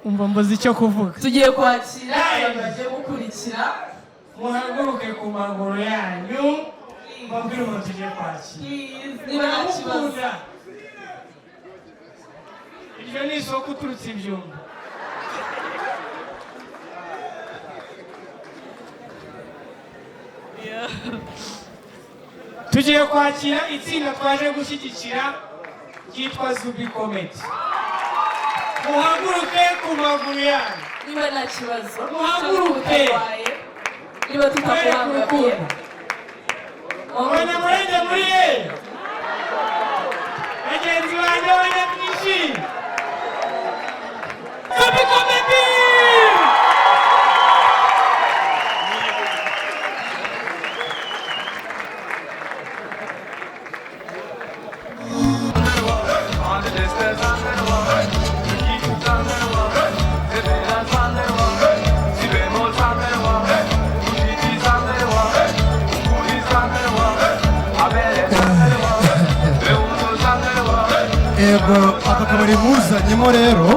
Umva, mbuze icyo kuvuga. Tugiye kwakira abantu bagiye gukurikira. Muhaguruke ku maguru yanyu, mbabwire umuntu tugiye kwakira. Please, niba nta kibazo. Ndamukunda. Iryo ni isoko uturutse ibyumba. Tugiye kwakira itsinda twaje gushyigikira ryitwa Zuby Comedy. Muhaguruke ku maguru yanyu. Niba nta kibazo. Muhaguruke. Tutarwaye, niba Mwereke tutakubangamiye. urukundo. Abanyamurenge muri ye, bagenzi banjye b'abanyamwinshi, Zuby Comedy. Ego, aka kabari nkuzanyemo rero,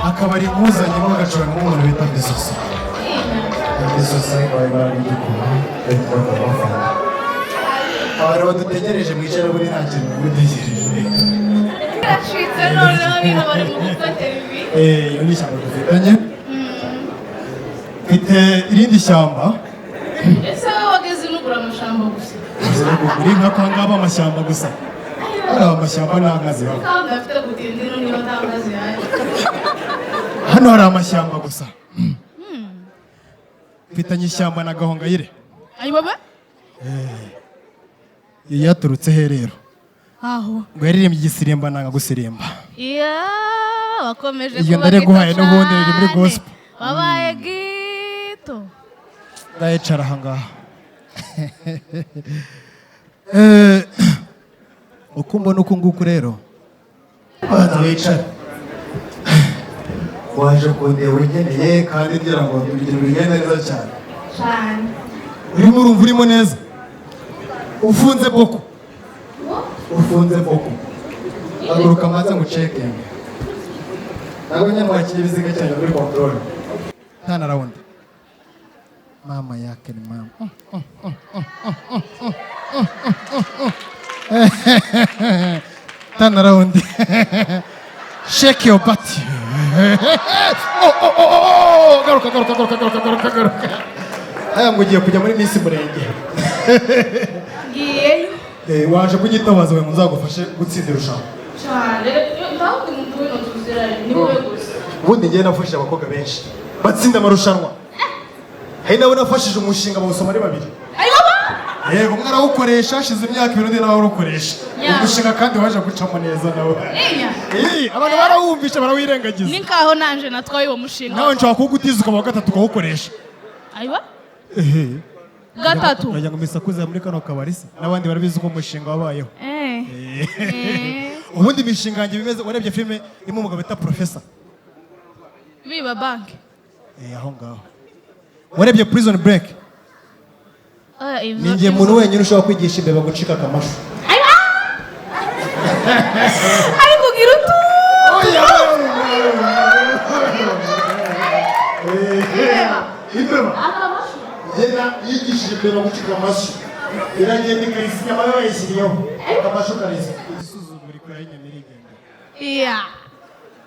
akabari nkuzanyemo gacurangamo umuntu bita Bisoso. Bisoso bari barabigikora, bari kubafana. Abantu badutegereje, mwicara, buri nta kintu mutegereje. Biracitse noneho, bino bari mu gufata ibi. Eh, iyo ni ishyamba dufitanye. Mfite irindi shyamba. Ese wowe wageze inugura amashamba gusa? Uri nka kwa ngaba, amashyamba gusa. Hari amashyamba nta nka zihaba. Kandi afite gutinda ino niba nta nka zihari. Hano hari amashyamba gusa. Mfitanye ishyamba na Gahongayire. Ayi baba. Iyo yaturutse he rero? Aho. Ngo yaririmbye igisirimba nanga gusirimba. Iya, wakomeje Iryo kuba ndariguhaye gito n'ubundi riri muri cane. gospel. Wabaye gito. Ndayicara aha ngaha. Uko mbona uku nguku rero, banza wicare. Waje kundeba unkeneye, kandi ngira ngo ibintu bigenda neza cyane. Cyane. Urimo urumva urimo neza, ufunze boko, ufunze boko. Haguruka maze ngucekinge. Ntabwo nyamara ikinyabiziga cyanyu muri control. Turn around. Mama yake ni mama. Turn around. Shake your butt. Oh, oh, oh, oh, garuka, garuka, garuka, garuka, garuka, garuka. Aya, ngo ugiye kujya muri Miss Murenge. Ngiyeyo. Eh, waje kunyitabaza ngo nzagufashe gutsinda irushanwa. Cyane, nta wundi muntu wino tuziranye, ni wowe gusa. Ubundi njyewe nafashije abakobwa benshi batsinda amarushanwa. Hari nabo nafashije umushinga bawusoma ari babiri. Ayi baba. Yego, umwe arawukoresha hashize imyaka 2, undi nawe arawukoresha. Yeah. Umushinga kandi waje gucamo neza nawe. Iya. Eh, abantu barawumvisha barawirengagiza. Ni nkaho nanje natwaye uwo mushinga. Nawe nshobora kuwugutiza ukaba wa gatatu ukawukoresha. Ayiwa. Ehe. Gatatu. Uragira ngo misakuze muri kano kabari se n'abandi barabizi uko umushinga wabayeho? Eh. Eh. Ubundi imishinga yanjye bimeze, urebye filime irimo umugabo bita Professor. Biba banki. Eh, aho ngaho. Warebye Prison Break? Ah, Ni njye muntu wenyine ushobora kwigisha imbeba gucika akamashu. Ari kugira utu. Oya! Imbeba. Akamashu. Yena yigishije imbeba gucika amashu. Iragenda ikayisinya inyama yo bayishyiriyeho. Akamashu karisa. Isuzugura ikora y'inyama irigenda. Iya.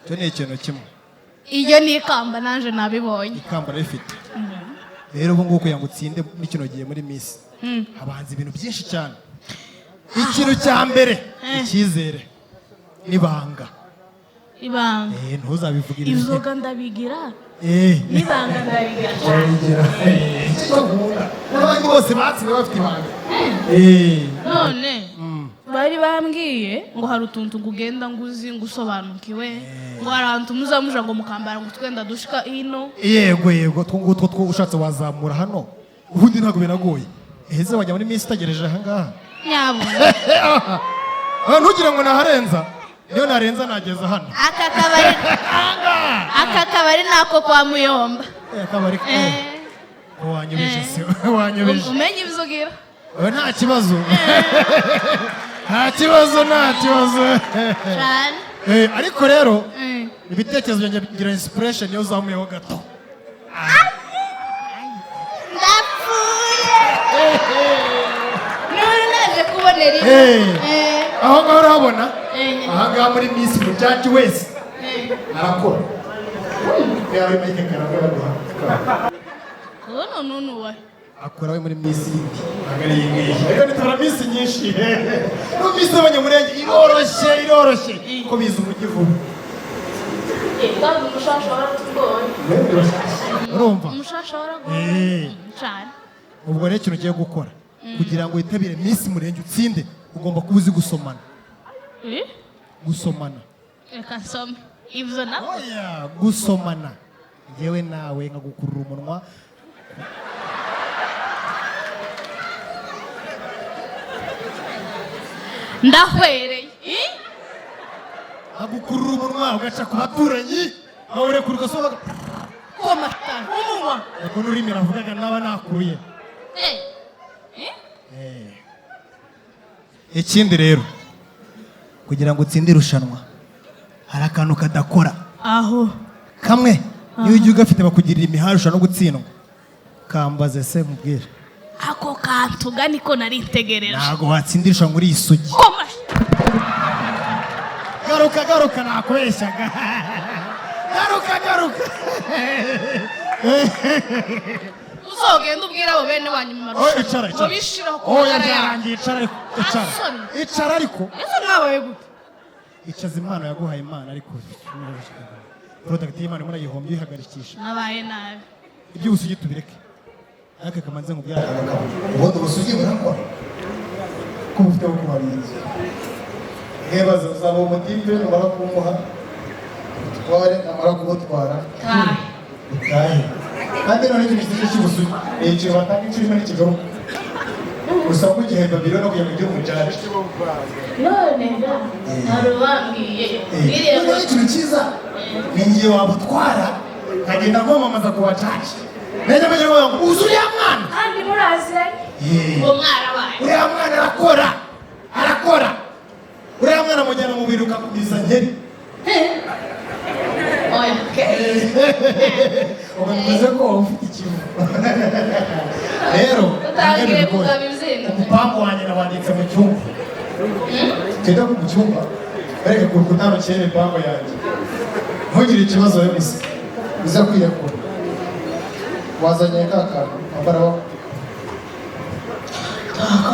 Icyo ni ikintu kimwe. Iyo ni ikamba, nanje nabibonye. Ikamba rifite. Rero ubu ngubu kugira ngo utsinde muri kino gihe muri Miss, habanza ibintu byinshi cyane. Ikintu cya mbere, icyizere n'ibanga. Ibanga. Eh, ntuzabivugire. Inzoga ndabigira. Eh. N'ibanga ndabigira. Wabigira. Icyo nkunda. N'abandi bose batsinze bafite ibanga. Eh. None bari bambwiye ngo hari utuntu ngo ugenda ngo uzi ngo usobanukiwe, ngo hari ahantu muzamuja ngo mukambara ngo twenda dushika ino. Yego yego, two ngutwo two ushatse wazamura hano. Ubundi ntabwo biragoye. Ese wajya muri Miss utagereje aha ngaha? Nyabuna. Ah, ntugire ngo naharenza. Niyo narenza nageza hano. Aka kabari nako kwa Muyomba. Eh, akabari. Eh. Wanyubije se, wanyubije. Umenye ibyo ugira. Eh, nta kibazo. Nta kibazo, nta kibazo. Cyane. Eh, ariko rero Eh. Ibitekerezo byanjye bigira inspiration iyo uzamuyeho gato. Ndapfuye none naje kubonera inka. Aho ngaho urahabona? Eh. Aha ngaha muri Miss, mujaji wese arakora. Yawe Mike Karangwa yaguha. Kubona none uwa Akora we muri Miss yindi, ntabwo ari iyi ngiyi. Reka nitora Miss nyinshi. No Miss y'Abanyamurenge iroroshye, iroroshye ko biza umujyi vuba. Kandi umushasha waratugoye. Urumva? Umushasha waragoye cyane. Ubwo rero ikintu ugiye gukora kugira ngo witabire Miss Murenge utsinde, ugomba kuba uzi gusomana. Eh? Gusomana. Reka nsome ibyo nabyo. Oya, gusomana njyewe nawe nkagukurura umunwa. Ndahwereye. Eh? Nkagukurura umunwa ugaca ku baturanyi, nkawurekura ugasohoka. Komata umunwa. Uko n'ururimi navugaga naba nakuruye. Eh. Eh? Ikindi rero, kugira ngo utsinde irushanwa hari akantu kadakora. Aho. Kamwe niyo ugiye ugafite bakugirira imihari, ushobora no gutsindwa. Kambaze se mubwire. Ako kantu ga niko nari ntegereje. Ntabwo watsinda irushanwa uri isugi. Koma. Garuka, garuka, nakubeshyaga. Garuka, garuka. Uzogenda ubwira abo bene wanyu mu Oh, marushanwa icara, ngo icara. bishiraho ku Oya, magara yabo. byarangiye. Icara ariko, icara. Asoni. Icara ariko. Ese mwabaye gute? Icaza impano yaguhaye Imana, ariko product y'Imana murayihombye uyihagarikisha. Nabaye nabi. Iby'ubusugi tubireke, ariko kamanze nkubwire akantu kamwe. Ubundi ubusugi burakora ko bufite aho kubarinze. Mwebaze uzaba umutipe, numara kumuha utware, namara kumutwara Tahe. utahe. Kandi none ikintu cyiza cy'ubusugi ni ikintu batanga inshuro imwe ntikigaruka gusa, ko igihe Babylon kugira ngo ugire umujaji. None ga hari uwambwiye biriya. Noneho ikintu cyiza ni ngiye wabutwara nkagenda nkwamamaza ku bacaca, najya bajya bavuga ngo uzi uriya mwana. Kandi muraziranye. Ngo mwarabaye. Uriya mwana arakora, arakora. Uriya mwana mujyana mu biro ukakumiza nkeri. Oya. Ubwo bivuze ko waba ufite ikivu rero. Utangiye kugaba ibizinga. Umupangu wanjye nawanditse mu cyumba. Tujya mu cyumba bereke ku rukuta rukeye imipango yanjye. Ntugire ikibazo rero, gusa uza kwiyakura wazanye ka kantu wambara.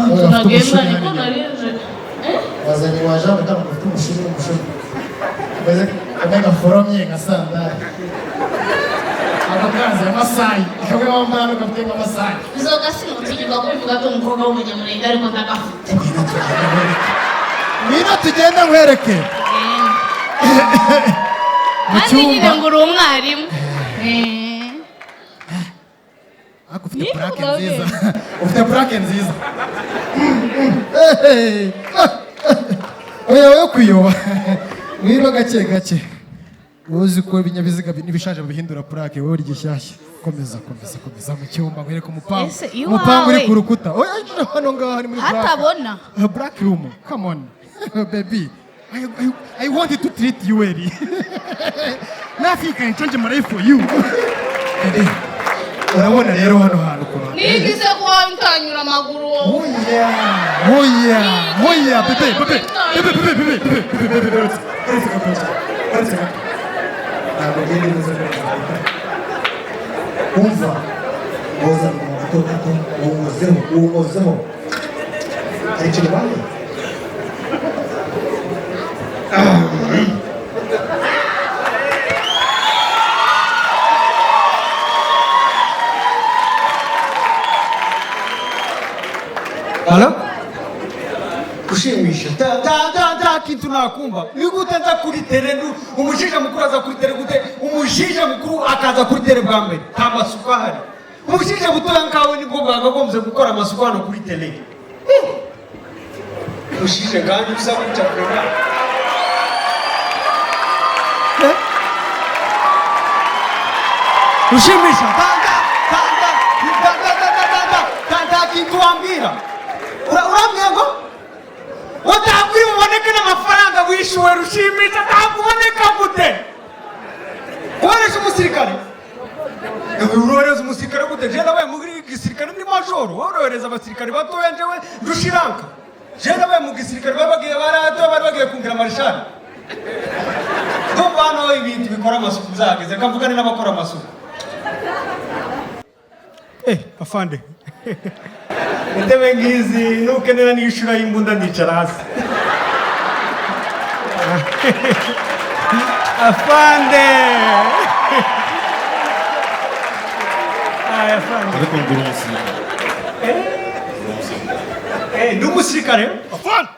Turagenda niko narinje. Wazanye wajambe kano gafite umushumi n'umushumi. Kameze kamwe gaforomye nka sandari, ako kazi amasayi kamwe wambara hano gafite nk'amasayi. Inzoga sinutinyuka kubivuga ko umukobwa w'umunyamurenge, ariko ndagafite. Ngwino tugende nkwereke, ngwino tugende nkwereke mu Kandi nyine cyumba. ngo uri umwarimu. Eh. Ariko ufite Ni purake ubwenge. nziza, ufite purake nziza. Oya, wowe kuyoba mwirwa gake gake. Uzi ko ibinyabiziga n'ibishaje babihindura purake, wowe uri gishyashya. Komeza, komeza, komeza mu cyumba nkwereke umupangu. Ese iwawe? Umupangu uri ku rukuta. Oya, hano ngaha ni muri black. Hatabona. Black room, come on baby, I wanted to treat you well. Nothing can change my life for you. Urabona rero hano hantu ukuntu hateye. Nigize kuba ntanyura amaguru wowe. Oya, oya, oya, bebe, bebe, bebe, bebe, bebe, bebe, bebe, bebe, uretse, uretse gato, uretse gato. Ntabwo ngende neza. Umva, woza gato gato, wungozeho, wungozeho. Hari ikintu ubaye? Halo? Ushimisha. Ta ta ta ta kintu nakumva. Ni gute nza kuri terrain, umushinja mukuru aza kuri terrain gute? Umushinja mukuru akaza kuri terrain bwa mbere. Nta masuku ahari. Umushinja mutoya nkawe nibwo bwakagombye gukora amasuku hano kuri terrain. Umushinja nkanjye usa gutya vraiment. Eh? Ushimisha. Ta ta ta ta ta ta ta ta ta ta ta kintu wambwira. Urambwira ngo utabwira uboneke n'amafaranga wishyuwe. Rushimisha, ntabwo uboneka gute? gute? Je nabaye muri gisirikare ndi majoro, wowe urohereza abasirikare batoya, njewe ndushiranka. Je nabaye mu gisirikare, bari bagiye barato, bari bagiye kungira marshal. Ndumva hano ibintu bikora amasuku byageze, reka mvugane n'abakora amasuku. Afande, intebe ngizi nukenera n'ishura y'imbunda ndicara hasi. Afande. Ay, afande. Ariko ngura umusirikare. Ndi umusirikare. Afande.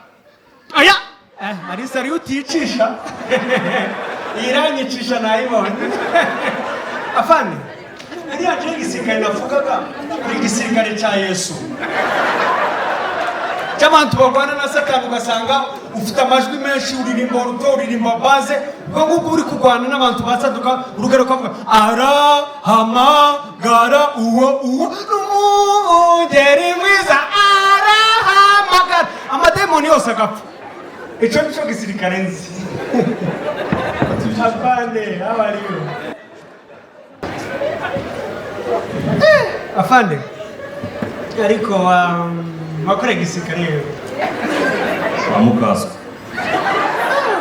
Aya. Marisa ariyo uticisha. Iranyicisha nayibonye. Afande. Iriya je igisirikare navugaga ni igisirikare cya Yesu. Cy'abantu barwana na Satani, ugasanga ufite amajwi menshi, uririmba uruto, uririmba baze, ubwo ngubwo uri kurwana n'abantu basaduka, urugero ukavuga arahamagara uwo uwo n'umugeri mwiza arahamagara, amademoni yose agapfa. Icyo nicyo gisirikare nzi. Afande, how are you? Afande, ariko wakoreye igisirikare yewe? Kwa mukaso.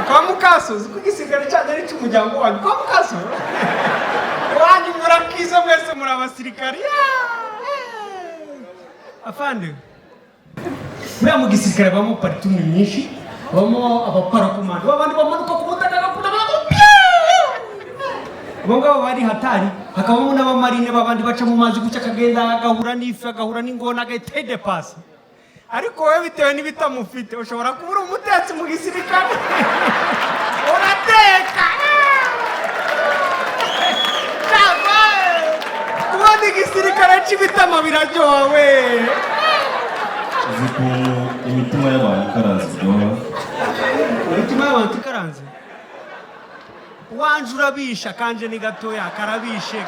Kwa mukaso, uzi ko igisirikare cyanyu ari icy'umuryango wanyu. Kwa mukaso wanyu murakiza mwese muri abasirikare. Afande, buriya mu gisirikare habamo paritumi nyinshi, habamo abaparakomando, babandi bamanuka ku butaka bagakunda, abo ngabo bari hatari, hakabamo n'abamarine babandi baca mu mazi gutya, akagenda agahura n'ifi, agahura n'ingona, agahita idepasa. Ariko wowe bitewe n'ibitamufite ushobora kuba uri umutetsi mu gisirikare, urateka. Kubona igisirikare cy'ibitama biraryoha we. Uzi ukuntu imitima y'abantu ikaranze iryoha? Imitima y'abantu ikaranze, wanje urabisha kanje ni gatoya karabishe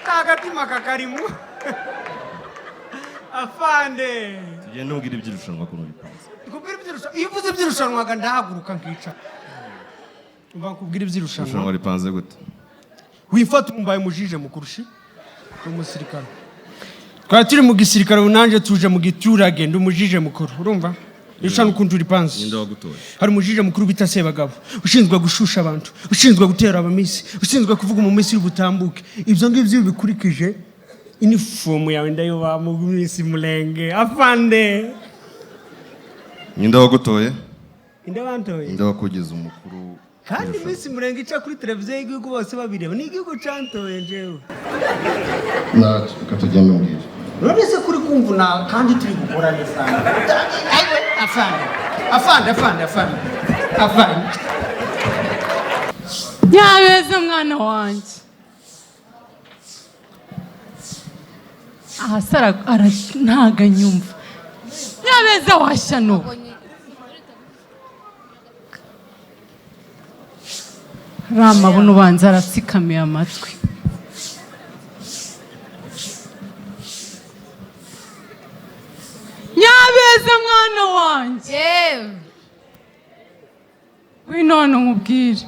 ka gatima kakarimo. Afande, tugende ubwira iby'irushanwa ukuntu bipanze. Kubwira iby'irushanwa, iyo uvuze iby'irushanwa ndahaguruka nkicara. Umva nkubwira iby'irushanwa. Irushanwa ripanze gute? Wifata umbaye umujije mukurushi umusirikare. Twari turi mu gisirikare, ubu nanjye tuje mu giturage, ndi umujije mukuru, urumva? Irushanwa ukuntu ripanze. Ninde wagutoye? Hari umujije mukuru bita Sebagabo, ushinzwe gushusha abantu, ushinzwe gutera abamisi, ushinzwe kuvuga mu minsi y'ubutambuke. Ibyo ngibyo iyo ubikurikije, inifomu yawe ndayubaha mu minsi murenge. Afande. Ninde wagutoye? Inde wantoye? Ninde wakugize umukuru? Kandi iminsi murenge ica kuri televiziyo y'igihugu bose babireba, ni igihugu cantoye njyewe. Ntacyo, reka tugende umbwire. None se kuri kumva na kandi turi gukora neza. Afande, afande, afande, afande, afande. Nyabeza mwana wanjye, aha se ntago anyumva. Nyabeza washyano, rama buno ubanza aratsikamiye amatwi. Nyabeza mwana wanjye, yewe ngwino hano nkubwire.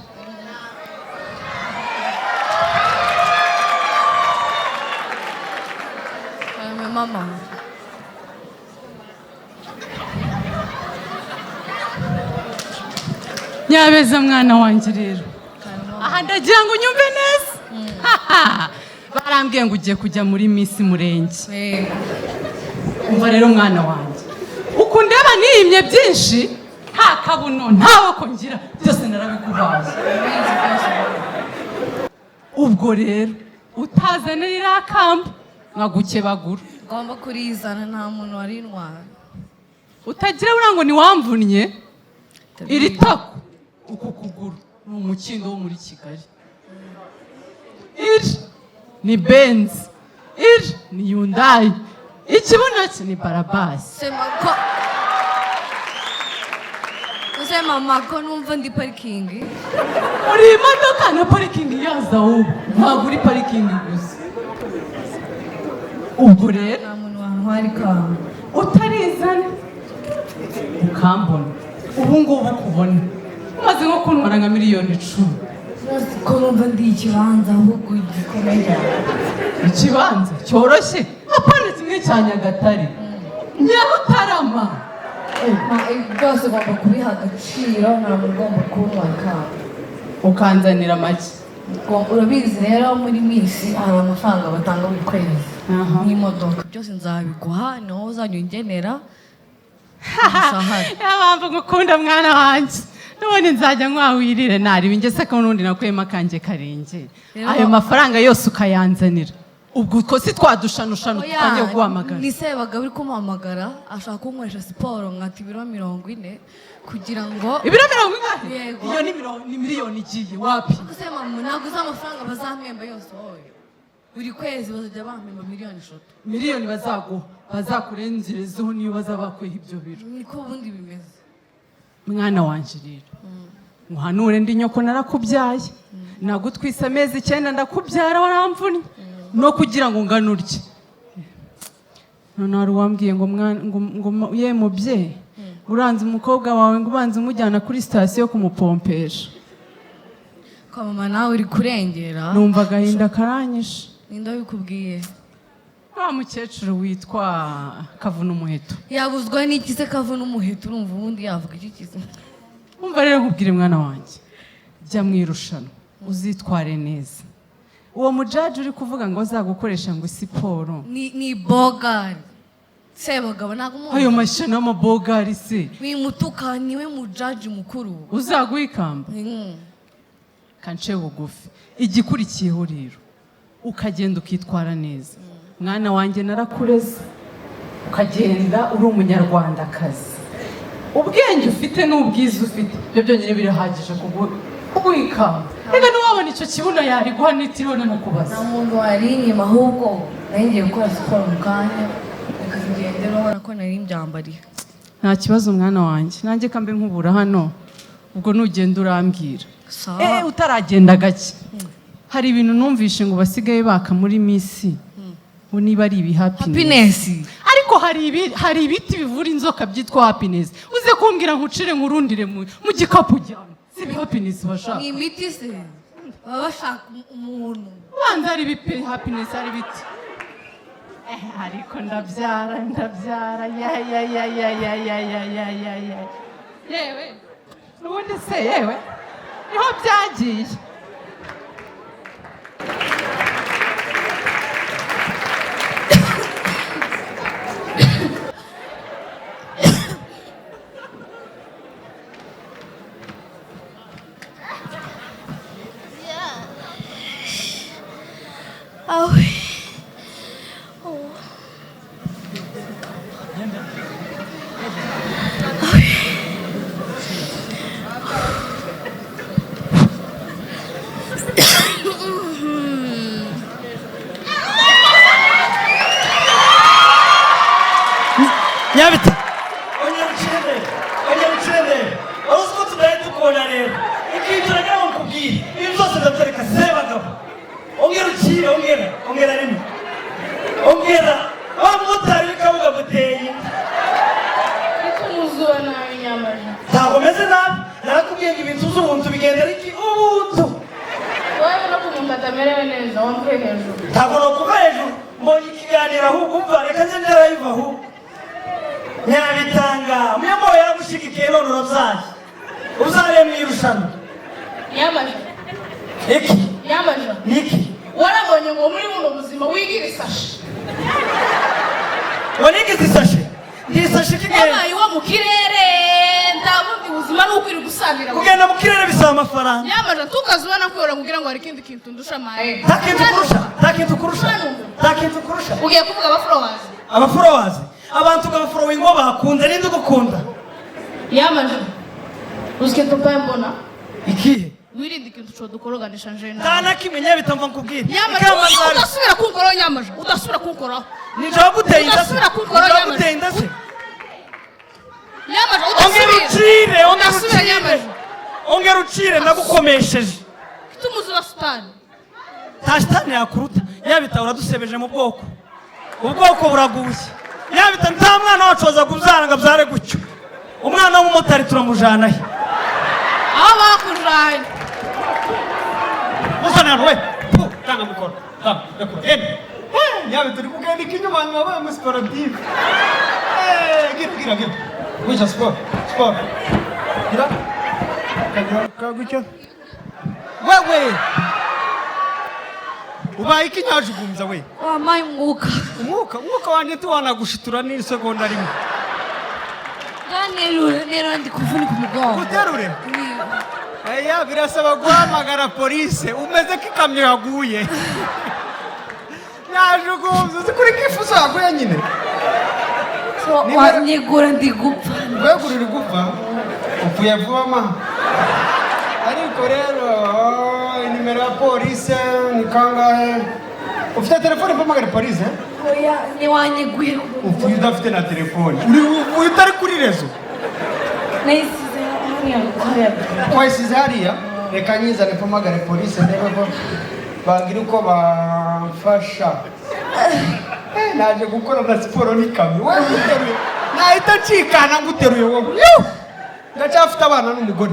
Mama. Nyabeza mwana wanjye rero, aha ndagira ngo unyumve neza. Barambwiye ngo ugiye kujya muri Miss Murenge. Umva rero mwana wanjye, uku ndeba niyimye byinshi, nta kabuno nta boko ngira, byose narabiguhaye. Ubwo rero utazana ririya kamba nkagukebagura. Ngomba kurizana, nta muntu wari intwara. Utagira buriya ngo ntiwamvunnye iri tako, uku kuguru ni umukindo wo muri Kigali. Iri ni Benz, iri ni Hyundai, ikibuno cye ni Barabasi. Use mama ko numva ndi parikingi. Uri imodoka na parikingi yaza wowe, ntabwo uri parikingi gusa. Ubwo rero nta muntu wantwara ikamba. Utarizana ukambona ubu ngubu ukubona umaze nko kuntwara nka miliyoni 10. Ko numva ndi ikibanza ahubwo gikomeye cyane. Ikibanza cyoroshye, apana kimwe cya Nyagatare, Nyarutarama. Byose ugomba kubiha agaciro, ntabwo ugomba kunywa ikamba. Ukanzanira make. Urabizi rero, muri Miss hari amafaranga batanga buri kwezi n'imodoka, byose nzabiguha, ni wowe uzajya ungenera umushahara. Niyo mpamvu ngukunda, mwana wanjye. N'ubundi nzajya nkwawirire nariba ingese ko n'ubundi nakuyemo akanjye karenge. Ayo mafaranga yose ukayanzanira, ubwo utwo si twadushanushanu tutangiye kuguhamagara. Ni Sebagabo uri kumuhamagara, ashaka kunkoresha siporo nkata ibiro 40 kugira ngo Ibiro 40? Yego. Iyo ni miliyoni igiye wapi. Gusa mama, ntabwo uzi amafaranga bazampemba yose wowe. Buri kwezi bazajya bampemba miliyoni 3. Miliyoni bazaguha bazakurenzerezeho niyo bazaba bakuha ibyo biro. Niko ubundi bimeze. Mwana wanje rero, nkuhanure, ndi nyoko, narakubyaye, nagutwise amezi 9 ndakubyara, waramvunnye no kugira ngo ngane urye. None hari uwambwiye ngo ngo ye mubyeyi, uranze umukobwa wawe ngo ubanze umujyana kuri sitasiyo kumupompesha. Kwa mama, nawe uri kurengera. Numva agahinda karanyishe. Ninde wabikubwiye? Wa mukecuru witwa Kavuna Umuheto. Yabuzwa n'iki se Kavuna Umuheto? Urumva ubundi yavuga iki kize? Umva rero nkubwire, mwana wanjye, jya mu irushanwa uzitware neza. Uwo mujaji uri kuvuga ngo azagukoresha ngo siporo, Ni bogari Sebagabo, ntabwo umuzi. Ayo mashyano y'amabogari se? Wimutuka, niwe mujaji mukuru. Uzaguha ikamba. Kance bugufi. Igikurikiyeho rero, ukagenda ukitwara neza, mwana wanjye, narakureze, ukagenda uri umunyarwandakazi. Ubwenge ufite n'ubwiza ufite, ibyo byonyine birahagije kuguha ikamba. Reka ntiwabona icyo kibuno yariguha nitiriwe no kubaza. Nta muntu wari inyuma, ahubwo nari ngiye gukora siporo mu kanya, reka ngende, urabona ko nari mbyambariye. Nta kibazo, mwana wanjye, nanjye kambe nkubura hano, ubwo nugenda urambwira. Sawa. Utaragenda gake, hari ibintu numvishe ngo basigaye baka muri Miss, ngo niba ari ibi Happiness. Ariko hari ibiti bivura inzoka byitwa happiness. Uze kumbwira nkucire nkurundire mu gikapu ujyana. Si ibi happiness bashaka? Ni imiti se baba bashaka umuntu? Ubanza ari ibipi happiness, ari ibiti. Ariko ndabyara, ndabyara, ya ya ya ya ya ya ya ya ya ya, yewe, ubundi se yewe niho byagiye. Awe. Oh. Nyabita, ongera ucire, ongera ucire. Wari uzi ko tudahita dukubona rero? Ikintu nagira ngo nkubwire, ibi byose ndabyereka Sebagabo. Ongera ucire, ongera, ongera rimwe, ongera. Wa mumotari w'ikabuga guteye inda. Ariko muzuba nabi, nyamaje. Ntabwo meze nabi, narakubwiye ngo ibintu z'ubuntu bigendera iki ubuntu. Wowe no ku muntu atamerewe neza wamvuye hejuru. Ntabwo nokuva hejuru, mbonye ikiganiro ahubwo. Umva, reka nze ndarayiva ahubwo. Nyabitanga muyoboye yaragushyigikiye, none urabyaye, uzariye mu irushanwa. Nyamaje. Iki? Nyamaje. Niki? Warabonye ngo muri buno buzima wigira isashi. Ngo nigize isashe? Ndi isashe ikigenda. Wabaye uwo mu kirere, nta bundi buzima ni ukwirirwa usangira. Kugenda mu kirere bisaba amafaranga. Nyamaje, ntukazubona kwihora kugira ngo hari ikindi kintu ndusha maye. Nta kintu ukurusha, nta kintu ukurusha, nta kintu ukurusha. Ugiye kuvuga abafollowers. Abafollowers, abantu ugabafollowing ngo bakunze, ninde ugukunda? Yamaje, uzi ikintu mbaye mbona? Ikihe? Wirinde ikintu co dukoroganisha nje Nta nawe. na kimwe, Nyabitamva, nkubwire. Nyamaje, Ikamba nzari- udasubira kunkoraho. Nyamaje, udasubira kunkoraho. Nije waguteye inda se? Udasubira kunkoraho. Nije Nyamaje. waguteye inda se? Nyamaje, Ongera udasubira. ucire, ongera Udasubira. ucire. Nyamaje. Ongera ucire, nagukomesheje. Tumuzuba sitani. Nta shitani yakuruta. Nyabita, uradusebeje mu bwoko, ubwoko buraguye. Nyabita, nta mwana wacu waza kubyara ngo abyare gutyo. Umwana w'umumotari turamujana he? Aho bakujanye. Muvane hano we. Pu, tanga mikoro. Tanga, rekura. Genda. Yawe turi kugenda ikinyuma abantu babaye umusiporatifu. Gira gira gira. Gutya siporo, siporo. Gira. Kagira kagutya. Wewe. Ubaye ikinyajugumbya we. Wampaye umwuka. Umwuka, umwuka wanjye tuwanagushitura n'isegonda rimwe. Nterura, nterura ndi kuvunika umugongo. Uterure? Eya, birasaba guhamagara polise umeze nk'ikamyo yaguye. Nyajugumbye uzi kuri kifuso yaguye nyine. Wanyegura ndi gupfa. Wegura uri gupfa? Upfuye vuba ma. Ariko rero nimero ya polise ni kangahe? Ufite telefone mpamagare polise? Oya, ntiwanyeguye. Upfuye udafite na telefone. Uri upfuye utari kuri rezo. Nayisize hariya hariya. Wayisize hariya? Reka nyizane mpamagare polise ndebe ko bagira uko bamfasha. Naje gukora na siporo n'ikamyo. Wowe nguteruye. Nahita ncikana nguteruye wowe. Yuh! Ndacyafite abana n'umugore.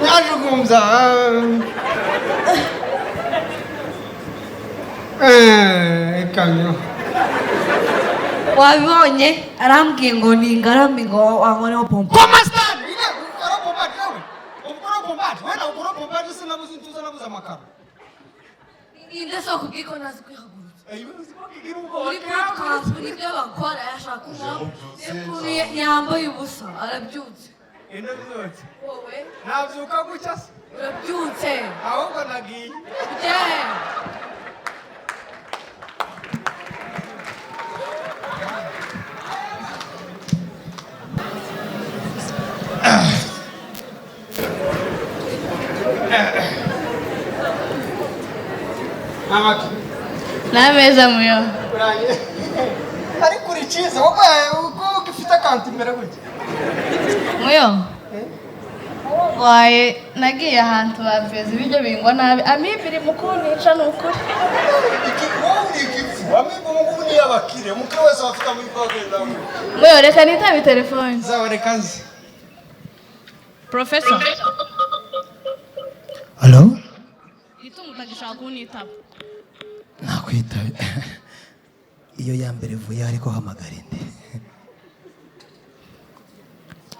Nyajugumbya. Ikamyo. Wabibonye arambwiye ngo ni ingarame ngo wankoreho pompo. Koma stani! Ile ukora pombaje wewe. Ukora pombaje. Wewe na ukora pombaje sinabuze intuza nabuze amakaro. Ninde soko ubwiko nazi kwihagurutsa. Muri podcast nibyo bakora yashaka umuntu yambaye ubusa arabyutse. Inabyutse. Wowe Nabyuka gutya se? urabyutse. Ahubwo nagiye. Ujye. Amaki. N'ameza muyo. Uranye. Ariko uri cyiza wowe uko ugifite akantu imbere gutya. Muyo. Waye nagiye ahantu bampeza ibiryo bingwa nabi amibe iri mu kuntica ni ukuri. Wowe uri igifu amibe ubu ngubu ni iy'abakire umukire wese aba afite amibe agenda. Muyo reka nitabe telefone. Zawe reka nzi. Professor. Hello? Itungo utagishaka kunitaba. Nakwitaba. Iyo ya mbere ivuye ariko hamagara indi.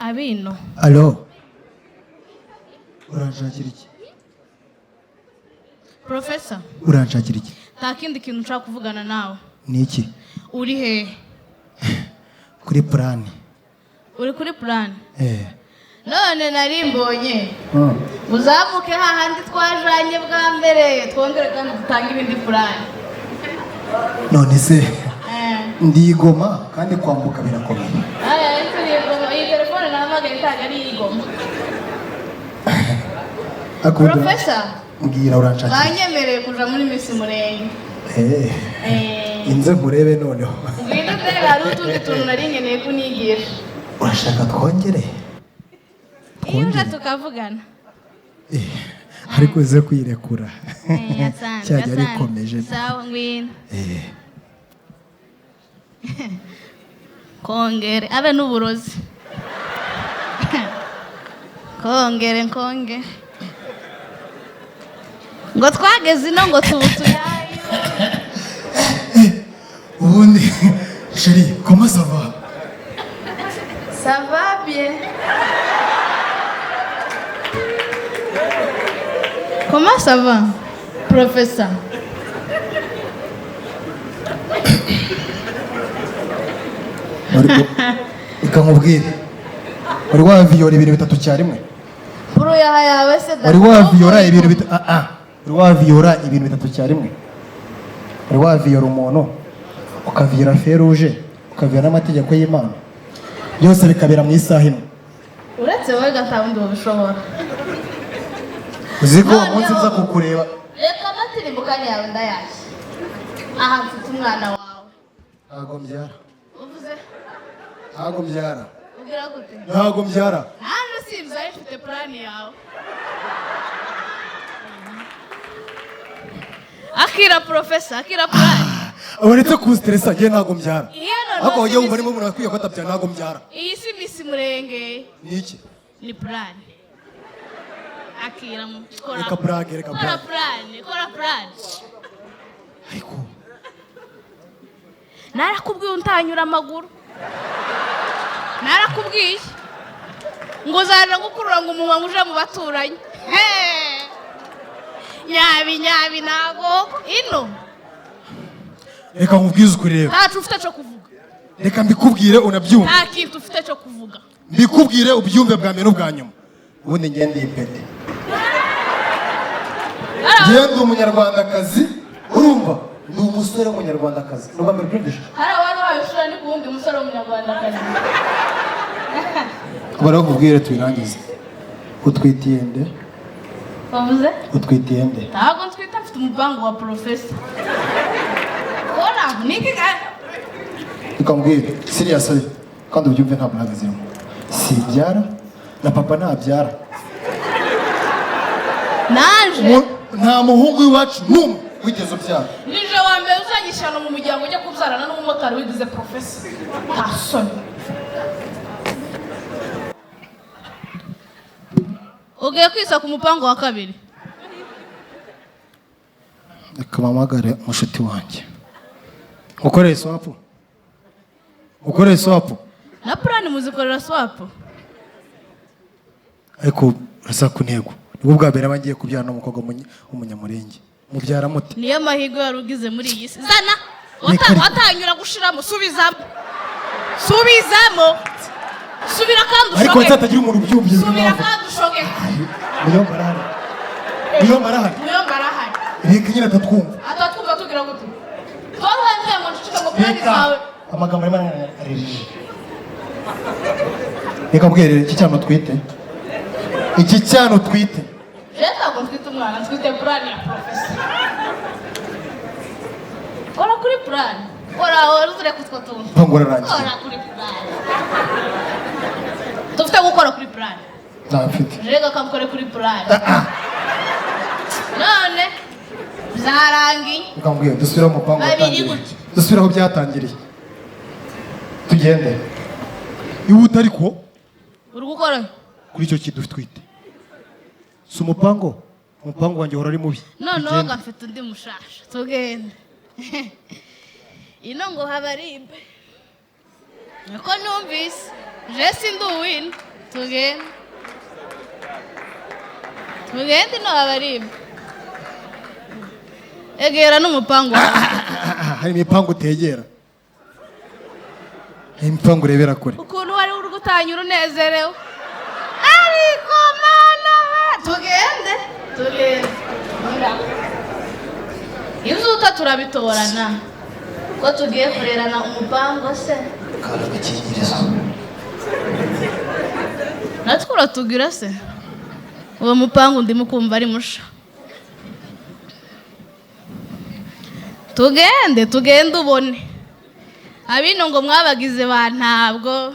Abino. Allo? Uranshakira iki? Professor. Uranshakira iki? Nta kindi kintu nshaka kuvugana nawe. Ni iki? Uri hehe? Kuri plan. Uri kuri plan? Eh. None nari mbonye. Uzamuke hahandi twajanye bwa mbere twongere kandi dutange ibindi plan. None se ndigoma kandi kwambuka birakomeye. Aya ndigoma iyi telefone nahamagaye ntabwo ari iyigoma. Professor, mbwira uranshakira. Banyemereye kuja muri Miss Murenge. Inze nkurebe noneho. Ngwino ndebe hari utundi tuntu nari nkeneye kunigisha. Urashaka twongere? Iyo uje tukavugana. Ariko uze kwirekura. Cyajya rikomeje. Sawa ngwino. Kongere abe n'uburozi. Kongere nkonge. Ngo twageze ino ngo tubutuyayo. Ubundi chérie, comment ça va? Ça va bien. Comment ça va, professeur? Reka nkubwire. Wari waviyora ibintu bitatu cyarimwe? Uruyaha yawe se da. Wari waviyora ibintu bitatu Wari waviyora ibintu bitatu cyarimwe? Wari waviyora umuntu, ukaviyora feruje, ukaviyora n'amategeko y'Imana. Byose bikabera mu isaha imwe. Uretse wowe gatabundi wabishobora. Uzi ko umunsi nza kukureba. Reka amatirimbuka yawe ndayaje. Aha mfite umwana wawe. Ntago mbyara. Uvuze? Ntago mbyara. Ugira gute? Ntago mbyara. Ntago simbyara mfite plan yawe. Akira professor, akira plan. Uretse kustressa ngiye ntago mbyara. Ariko wagiye wumva arimo umuntu akwiye kwatabyara ntago mbyara. Iyi si Miss Murenge. Ni iki? Ni plan. Akira kora. Reka burage, reka Kora burage. Purani, kora purani. Ariko Narakubwiye untanyura amaguru. Narakubwiye ngo uzaja gukurura ngo umunwa ngo uje mu baturanyi. He! Nyabi nyabi nago ino. Reka nkubwize ukuri rero. Ntacu ufite cyo kuvuga. Reka mbikubwire unabyumve. Nta kintu ufite cyo kuvuga. Mbikubwire ubyumve bwa mbere n'ubwa nyuma. Ubundi ngende iyi pete, ngende umunyarwandakazi, urumva ndi umusore w'umunyarwandakazi, ni ubwa mbere ubyumvise. Hari abari babishura ni ku wundi musore w'umunyarwandakazi. Barakubwire tubirangize. Utwitiye nde? Bavuze? Utwitiye nde? Ntabwo ntwita, mfite umupango wa porofesa. Kora niki? Reka mbwire serious kandi ubyumve, nta blague zirimo. Sibyara na papa ntabyara. Naje. Nta muhungu w'iwacu n'umwe wigeze ubyara. Nije wa mbere uzanyishyana mu muryango ujya kubyarana n'umumotari wigize porofesa. Nta soni. Ugiye kwisa ku mupango wa kabiri. Reka mpamagare mushuti wanjye ukoreye swap, ukoreye swap. Na purani muzikorera swap. Ariko urasa ku ntego, nibwo bwa mbere aba ngiye kubyara n'umukobwa w'umunyamurenge. Mubyara mute? Niyo mahirwe wari ugize muri iyi si. Zana. Reka reka. Watanyura gushiramo, subizamo, subizamo, subira kandi Ariko ushoke. hatagira umuntu ubyumvye. Subira kandi ushoke. Muyomba arahari, muyomba arahari. Muyomba arahari. Reka nyine atatwumva. Atatwumva tugira gute? Twaruhanze ngo nceceke ngo purani Reka. zawe. Amagambo arimo ararije. Reka mbwire, iki cyana utwite, iki cyana utwite. Rero ntabwo mfite umwana, mfite purani ya porofesa. Kora kuri purani, kora aho uzureke utwo tuntu. Mva ngo urarangiye. Kora kuri purani. Dufite gukora kuri purani. Nta mfite. Rega kamukore kuri purani. None byarangiye. Reka mbwire, dusubire mu mupango Babiri watangiriye. gutya. Dusubire aho byatangiriye, tugende ihuta ariko. Uri gukora Kuri icyo kintu utwite, si umupango, umupango wanjye uhora ari mubi. Noneho Tugende. gafite undi mushasha, tugende ino ngo habarimbe niko numvise. Je sindi uwino. Tugende, tugende ino habarimbe. Egera n'umupango wawe. Ah, hari imipango utegera, hari imipango urebera kure. Ukuntu wari uri gutanyura unezerewe, ariko mana we, tugende, tugende. Izuta turabitorana ko tugiye kurerana umupango se. Kari agakingirizo. Natwe uratugira se, uwo mupango ndimo kumva ari musha. Tugende, tugende ubone abino ngo mwabagize ba ntabwo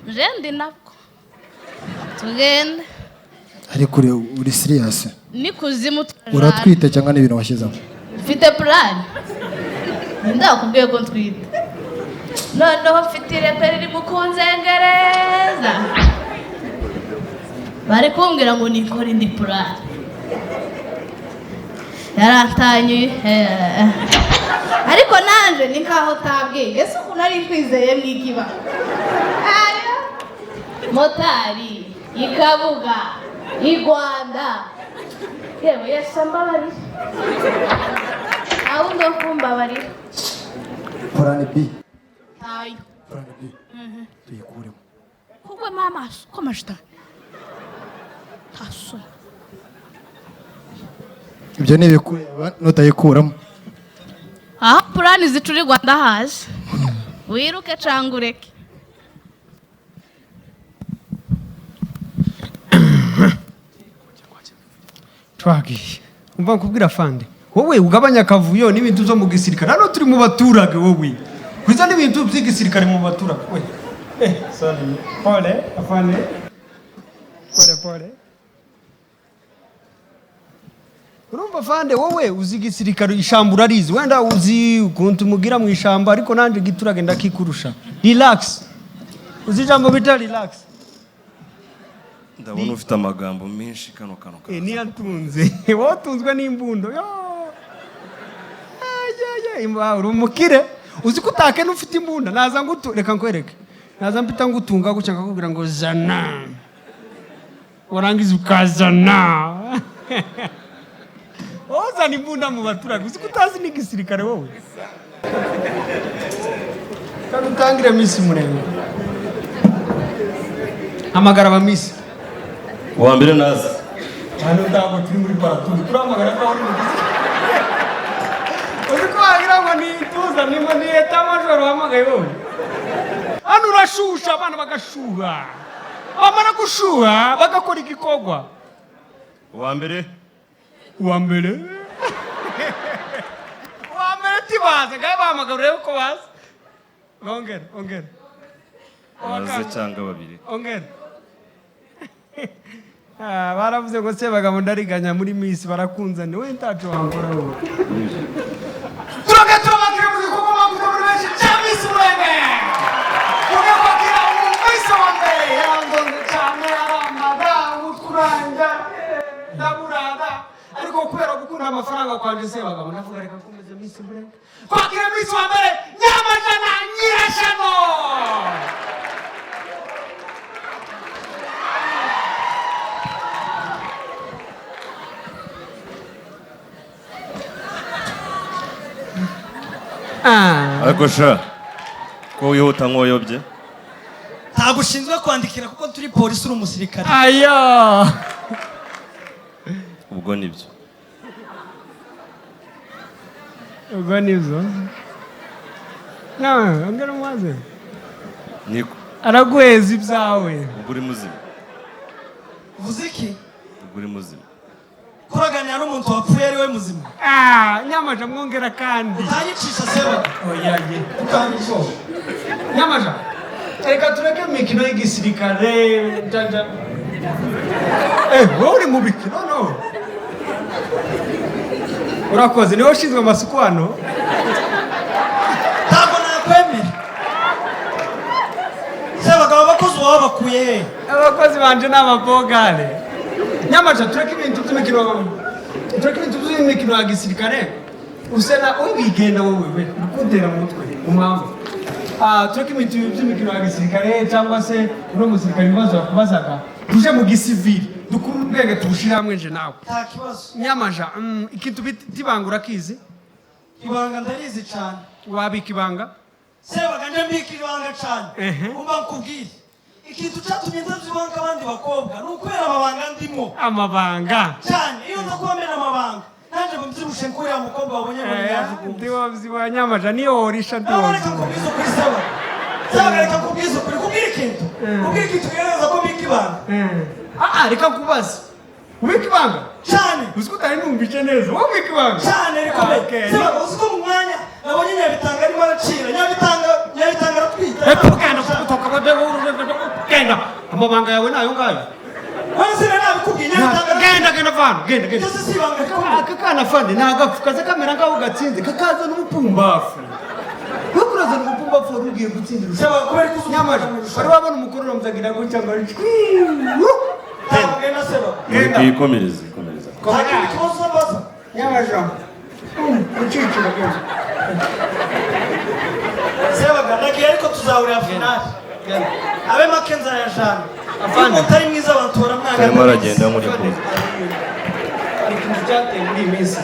nje ndi nabwo. Tugende. Ariko uri serious? Nikuzimu turajana. Uratwite cyangwa n'ibintu washyizemo? Mfite purani, ndakubwiye ko ntwite. Noneho mfite irepe riri mu kunzengereza, bari kumbwira ngo nikore indi purani. Yarantanyuye eh. Ariko nanje ni nkaho utabwiye ese ukuntu ari nkwizeye mwikiba. Motari ikabuga i Rwanda, yewe Yesu ambabarire, aho ndo kumbabarira. Plan B. Tayo. Plan B tuyikuremo. Kugwemo amaso kw'amashitani, nta soni. Ibyo ni ibikureba nutayikuramo. Aho purani zicurirwa ndahazi, wiruke canga ureke. Twagiye. Umva nkubwira afande, wowe ugabanya akavuyo n'ibintu byo mu gisirikare. Hano turi mu baturage, wowe kwiza n'ibintu by'igisirikare mu baturage we. Sorry, pole afande, pole pole. Urumva afande, wowe uzi igisirikare, ishamba urarizi, wenda uzi ukuntu mugira mu ishamba, ariko nanjye igiturage ndakikurusha. Relax. Uzi ijambo bita relax? Ndabona ufite amagambo menshi, kano kano. Eh, niyo atunze. Wowe utunzwe n'imbundo. Yo. Ay, ay, ay, uri umukire, uzi ko utakena ufite imbunda. Naza ngutu, reka nkwereke, naza mpita ngutunga gutya, nkakubwira ngo zana, warangiza ukazana. Wowe uzana imbunda mu baturage, uzi ko utazi n'igisirikare wowe. Kandi utangire Miss Murenge, hamagara aba Miss. Uwa mbere naza. Hano ntabwo turi muri paraturi, turahamagara ko uri mu gisirikare. Uzi ko wagira ngo ni ituza, ni ngo ni état-major wahamagaye wowe. Hano urashusha abana bagashuha, bamara gushuha bagakora igikorwa. Uwa mbere. Uwa mbere, uwa mbere tibaza ngahe, bahamagara urebe ko baza. Ongera, ongera. Baze cyangwa babiri. Ongera. Ah, baravuze ngo Sebagabo ndariganya muri Miss, barakunzane. We ntaco wankora wowe. Turage turabakira mu gikorwa makuta muri benshi cya Miss Murenge. Tuge kwakira Miss wa mbere, yarangonze cyane, arambaga umutwe uranja, ndaburara, ariko kubera gukunda amafaranga kwanje Sebagabo, ndavuga reka nkomeze Miss Murenge. Kwakira Miss wa mbere, Nyamajana Nyirashano. Ah. Ariko sha, ko wihuta nk'uwayobye? Ntabwo ushinzwe kwandikira kuko turi polisi, uri umusirikare. Ayo. Ubwo nibyo. Ubwo nibyo. No, ongera umubaze. Niko. Araguheza ibyawe. Ubwo uri muzima? Uvuze iki? Ubwo uri muzima? Kuraganira n'umuntu wapfuye ari we muzima? Ah, Nyamaja, mwongera kandi. Utanyicisha, Seba. Oya ye. Utanyicisha. Nyamaja. Reka tureke imikino y'igisirikare. Jaja. Eh, wowe uri mu biki? No, no. Urakoze, niwe ushinzwe amasuku hano. Ntabwo nakwemera, Sebagabo. Abakozi wawe bakuye he? Abakozi banje ni ababogare. Nyamaja, tureke ibintu by'imikino. Tureke ibintu by'imikino ya gisirikare. Usena wigenda wowe, we uri kuntera mu mutwe mu mpamvu. Ah, tureke ibintu by'imikino ya gisirikare cyangwa se uno musirikare, ibibazo yakubazaga. Tuje mu gisivili, dukure ubwenge, tubushire hamwe nje nawe. Nta kibazo. Nyamaja, ikintu bita ibanga urakizi? Ibanga ndarizi cyane. Wabika ibanga? Sebaga, nje mbika ibanga cyane. Umva nkubwire, ikintu cyatumye ndabyibuha nk'abandi bakobwa ni ukubera amabanga ndimo. Amabanga. Cyane. Iyo nza kuba mena amabanga, nanjye ngo mbyibushe nk'uriya mukobwa wabonye ngo ntiyajugunye. Ndiwabyibuha Nyamaja, niyo worisha. Nawe reka Ndiwabyibuha. nkubwize ukuri, Seba. Seba, reka nkubwize ukuri, kubwira ikintu, kubwira ikintu kigaragaza ko mbika ibanga. Ah, reka nkubaze, ubika ibanga? Cyane. Uzi ko utari numvise neza, wowe ubika ibanga? Cyane rikomeye. Okay. Seba, uzi ko mu mwanya nabonye Nyabitanga arimo aracira Nyabitanga, Nyabitanga aratwita. Epfo genda, genda, amabanga yawe nayo ngayo. Wese se nabikubwiye, Nyabitanga. Genda, genda vano, genda, genda. Byose si ibanga rikomeye. Aka kana fande ni agapfu kaza kamera nkaho gatsinze, kakazana ubupumbafu. Kuko urazana ubupumbafu, wari ugiye gutsindira. Seba, kubera ko uzi. Nyamaja, wari wabona umukororombya agira gutya ngo shwi? Ntabwo genda, Seba. Genda. Ikomereze, ikomereze. Nta kindi kibazo mbaza. Nyamaja, ucicira, genda. Sebaga, ndagiye, ariko tuzahurira finale. Abe make nzayajana. Iyo Afande. umuntu ari mwiza, abantu baramwanga. Arimo aragenda muri kuza. Hari ikintu cyateye muri iyi minsi,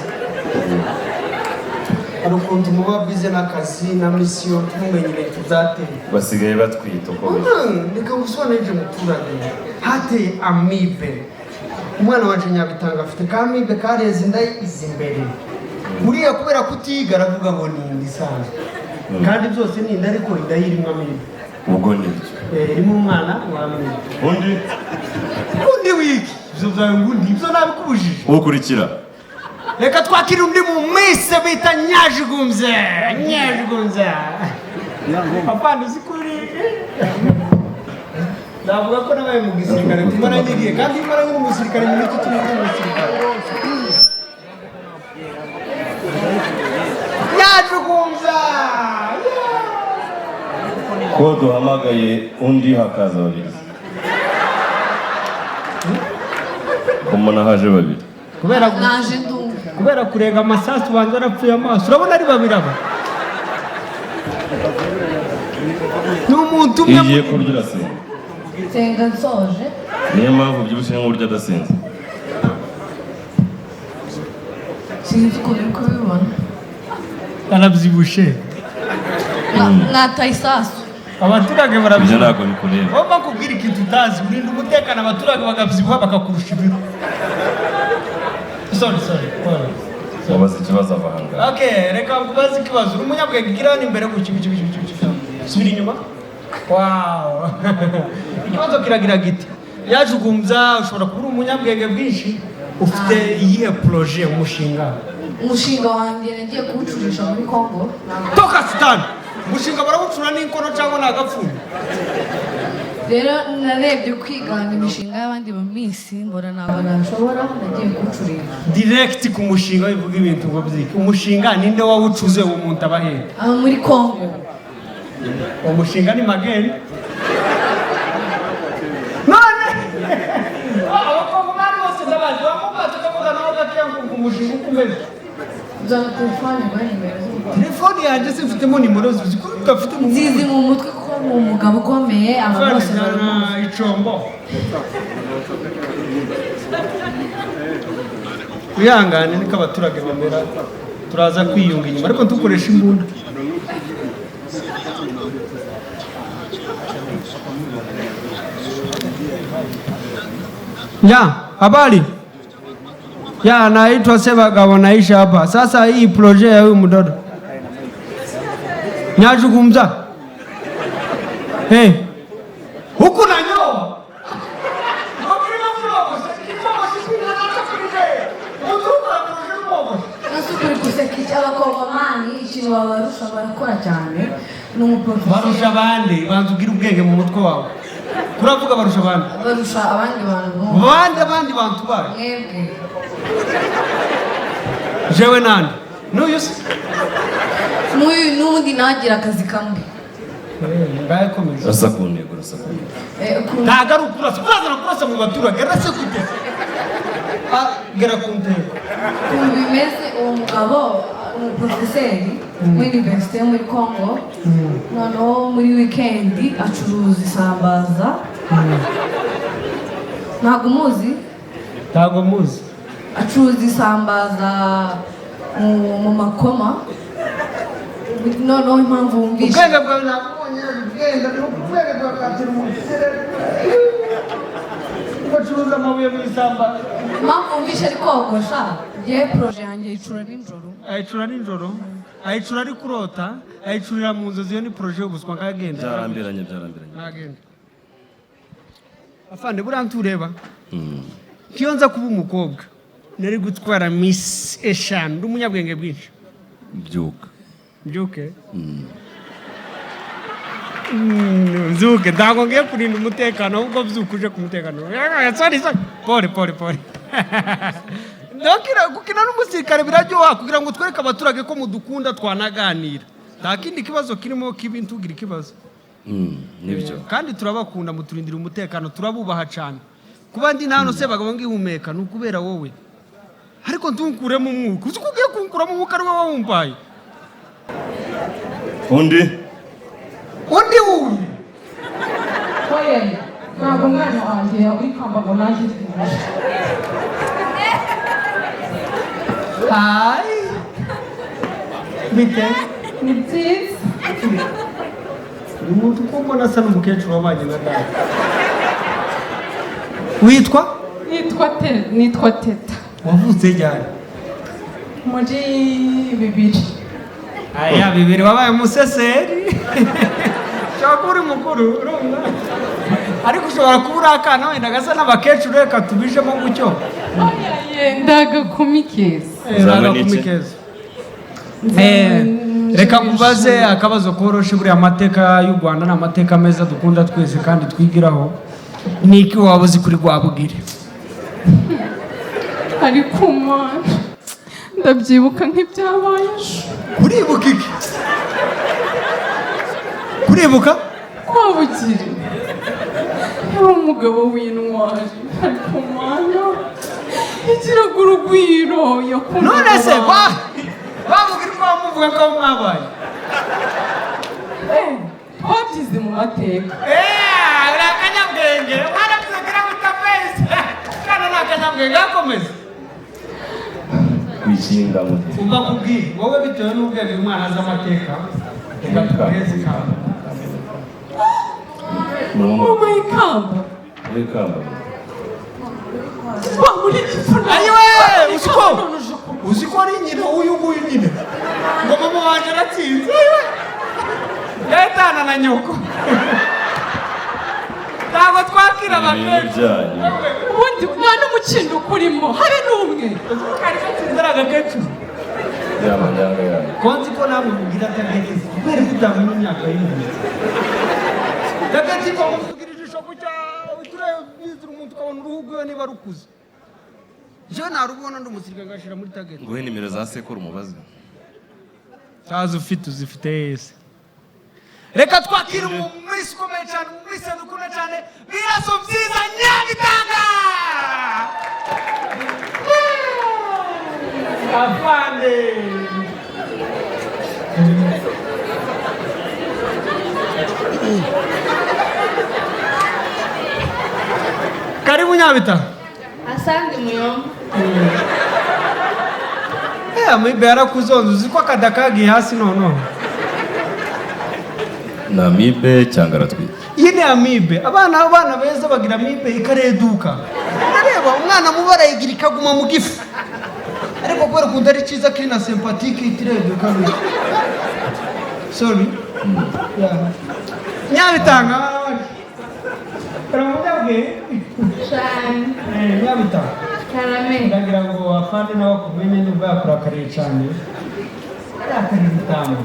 hari ukuntu muba bize n'akazi na mission, ntumenye ibintu byateye. Basigaye batwita uko biri. Reka ngusobanurire umuturage, hateye amibe. Umwana wacu Nyabitanga afite ka amibe kareze inda izi imbere. Uriya kubera kutiga aravuga ngo ni inda isanzwe, kandi byose ni inda, ariko inda ye irimo amibe. Ubwo nibyo. Eh, irimo umwana wa amibe. Undi. Undi wiki, ibyo byawe ngo undi, ibyo nabikubujije. Ukurikira. Reka twakire undi mu Miss bita Nyajugumbye. Nyajugumbye, papa, uzi kuri navuga ko nabaye mu gisirikare, tumara nyigiye, kandi iyo umaranye n'umusirikare mu miti tumeze umusirikare. Nyajugumbye. Ko duhamagaye undi hakaza babiri? Ko mbona haje babiri. Kubera Naje ndumva. Kubera kurega amasasu banza arapfuye amaso. Urabona ari babiri aba. Ni umuntu umwe. Iyo ugiye kurya urasenga? Nsenga nsoje. Niyo mpamvu ubyibushye nk'uburyo adasenze. Sinzi ukuntu uri kubibona. Arabyibushye. Mwataye isasu. Abaturage Ibyo barabyibuha. ntabwo bikureba. Wowe kubwira ikintu utazi, urinda umutekano abaturage bagabyibuha bakakurusha ibiro. Sorry, sorry, sorry. Wabaza ikibazo ava ahangaha. Okay, reka nkubaze ikibazo. Uri umunyabwenge, gira hano imbere gutya, gutya, gutya, gutya, gutya. Subira inyuma. Wow. Ikibazo kiragira giti: yajugumbya, ushobora kuba uri umunyabwenge bwinshi, ufite iyihe projet, umushinga? Umushinga wanjye nagiye kuwucurisha muri Congo. Toka sitani! Umushinga barawucura n'inkono cyangwa ni agapfundo? Rero narebye kwigana imishinga y'abandi ba miss, mbona ntabwo nabishobora, nagiye kuwucurisha. Direct ku mushinga, bivuga ibintu ngo byike umushinga, ninde wawucuze? Uwo muntu aba hehe? Aba muri Congo. Uwo mushinga ni mageni none abakongomani bose ndabazi, bamubaza ukavuga nawe gakeya ngo umushinga uko umeze. Nzana telefone muri nimero z'umugabo. Telefone yanjye simfitemo nimero, zuzi ko udafite mu Nzizi mu mutwe kuko ni umugabo ukomeye, abantu bose baramuzi. Icombo, wihangane, niko abaturage bamera. Turaza kwiyunga inyuma, ariko ntukoreshe imbunda. Ya, habari? Ya, naitwa Sebagabo, naishi hapa. Sasa hii projet ya huyu mtoto. Nyazungumza. Hey. Huku nanyoa. Nasi ukuri guseka iki? Abakongomani ikintu babarusha, barakora cyane, ni umuprofeseri. Barusha abandi, banza ugire ubwenge mu mutwe wawe. Kuravuga barusha abandi. Barusha abandi bantu bo. Abandi, abandi bantu bayo. Mwebwe. Jewe nande? N'uyu se? N'uyu n'ubundi nawe agira akazi kamwe. Ngaye komeza. Urasa ku ntego, urasa ku ntego. Ntabwo ari ukurasa, urazana kurasa mu baturage, arase gute? Ah, gera ku ntego. Ukuntu bimeze, uwo mugabo umuprofeseri muri universite yo muri Congo, noneho muri wikendi acuruza isambaza. Ntabwo umuzi? Ntabwo muzi. Acuruza isambaza mu makoma. Noneho impamvu wumvishe Ubwenge bwawe ntabwo ubonye ubwenge, ni ubwenge bwawe bwakira umuntu. Bacuruza amabuye mu isamba. Impamvu wumvishe ari kogosha, ngewe projet yanjye icura nijoro. Ayicura nijoro, ayicura ari kurota, ayicurira mu nzozi. Iyo ni projet y'ubuswa, nkagenda. Byarambiranye, byarambiranye. Nkagenda. Afande, buriya ntureba iyo nza kuba umukobwa nari gutwara miss eshanu, ndi umunyabwenge bwinshi. Byuka. Mbyuke? Mbyuke, ntabwo ngiye kurinda umutekano, ahubwo byuka uje ku mutekano. Sorry, sorry, pole pole pole. Ndakira gukina n'umusirikare biraryoha, kugira ngo twereke abaturage ko mudukunda, twanaganira. Nta kindi kibazo kirimo kibi, ntugire ikibazo. Nibyo. Kandi turabakunda, muturindira umutekano, turabubaha cyane. Kuba ndi hano Sebagabo ngihumeka ni ukubera wowe, ariko ntunkuremo umwuka. Uzi ko ugiye kunkuramo umwuka, ari wowe wawumpaye. Undi. Undi wundi. Oye, ntabwo umwana wanjye uri kwamba ngo nanjye ndimuje. Hayi, bite? Ni byiza. Uyu muntu uko mbona asa n'umukecuru wabanye na data. Witwa? Nitwa Teta. Wavutse ryari? Muri 2000. Aya, 2000, wabaye umuseseri. Ushobora kuba uri mukuru urumva, ariko ushobora kuba uri akana wenda gasa n'abakecuru, reka tubijemo gutyo. Oya, ndagakumi keza. Ndagakumi keza. Reka nkubaze akabazo koroshe. Buriya amateka y'u Rwanda ni amateka meza dukunda twese kandi twigiraho. Ni iki waba uzi kuri Rwabugiri? Ariko umwana ndabyibuka nk'ibyabaye ejo. Uribuka iki? Kuribuka? Rwabugiri yari umugabo w'intwari, ariko umwana Yagiraga urugwiro, yakundaga None se abantu. Bavuga ko bamuvuga ko mwabaye? Twabyize mu mateka. Uri akanyabwenge, waravuze kirabuta pesi kana ni akanyabwenge akomeza. Wishinga muti. Umva kubwira wowe, bitewe n'ubwenge uyu mwana azi amateka, reka tuguheze ikamba. Mama, ikamba. Muri ikamba. Wa muri gipfuna. Ayiwe, uziko uzi ko ari nyina w'uyu nguyu nyine, ngo mama wanjye aratsinze. Ayiwe, yahitana na nyoko, ntabwo twakira Ibintu abakecuru. byanyu. Ubundi nta n'umukindo ukurimo, habe n'umwe. Kari gatsinze ari agakecuru. Ya manyanga yanyu. Ko nzi ko nawe mubwira atageze, kubera ko utamenya imyaka y'umuntu, tagati ko muvugira ijisho gutya, utureba umuntu ukabona uruhu rwiwe niba rukuze. Jewe narubona ndi umusirikare, ngashira muri tageti. Nguhe nimero za sekuru umubaze. Tazi ufite, uzifite yese. Reka twakire umumisi ukomeye cyane, umumisi dukunda cyane, Biraso Byiza Nyabitanga. Afande. Karibu Nyabita. Asante, muyomba. Eh, amibe yarakuzonze, uzi ko akada kagiye hasi noneho. Ni amibe cyangwa aratwite? Iyi ni amibe. Abana beza bagira amibe ikareduka. Urareba umwana mubi arayigira ikaguma mu gifu, ariko kubera ukuntu ari cyiza kiri na sympathique itireduka gutya. Sorry. Yeah. Nyabitanga uramubwiye. Cyane. Nyabitanga. Karame. Ndagira ngo afande nawe akumenye, nubwo yakurakariye cyane, arakariye bitanu.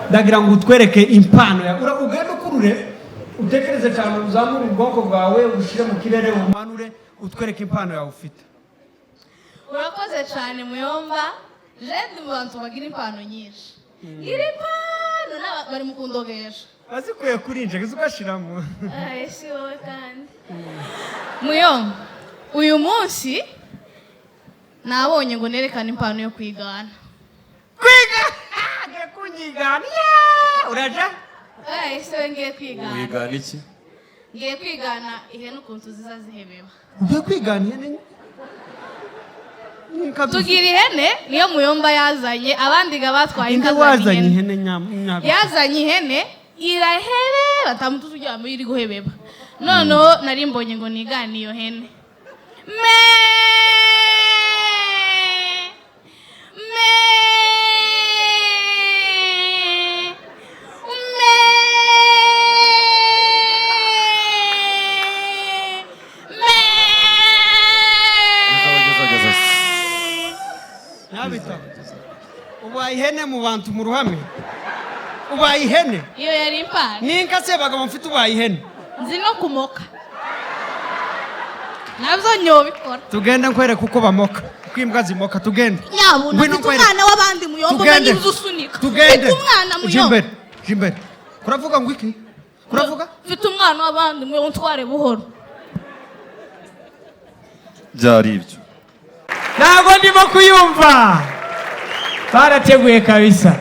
Ndagira ngo utwereke impano yawe. Ugende ukurure, utekereze cyane, uzamure ubwonko bwawe, ushyire mu kirere, umanure, utwereke impano yawe ufite. Urakoze cyane, muyomba. Jende mu bantu bagira impano nyinshi, ngira impano bari mu kundogesha. Wazikuye kuri nje ugashiramo. Ay, si wowe kandi, muyomba. Uyu munsi nabonye ngo nerekane impano yo kwigana. Kwiga? Agiye kunyigana. Yeah! Uraja. Ay, si wowe, ngiye kwigana. Wigana iki? Ngiye kwigana ihene ukuntu ziza zihebeba. Ugiye kwigana ihene? Tugira ihene, niyo muyomba yazanye, abandi ga batwaye Inde inka zana wazanye ihene. ihene nyabyo? Yazanye ihene irahebeba, tamutuzi uryama iri guhebeba. Noneho nari mbonye ngo nigane iyo hene. Me me me me. Geza, geza. Nyabita, ubaye ihene mu bantu mu ruhame, ubaye ihene. Iyo yari impano. Ninka se bagabo mfite, ubaye ihene. Nzi no kumoka, nabyo nyobikora. Tugende nkwereke uko bamoka, uko imbwa zimoka, tugende. Nyabuna. Ngwino Mfite nkwereke. umwana w'abandi, muyomba. Tugende. Umenye ibyo usunika. Tugende. Mfite umwana, Jya muyomba. imbere, jya imbere. Kuravuga ngo iki? Kuravuga? Mfite umwana w'abandi, muyomba, untware buhoro. Byari ibyo. Ntabwo ndimo kuyumva, barateguye kabisa.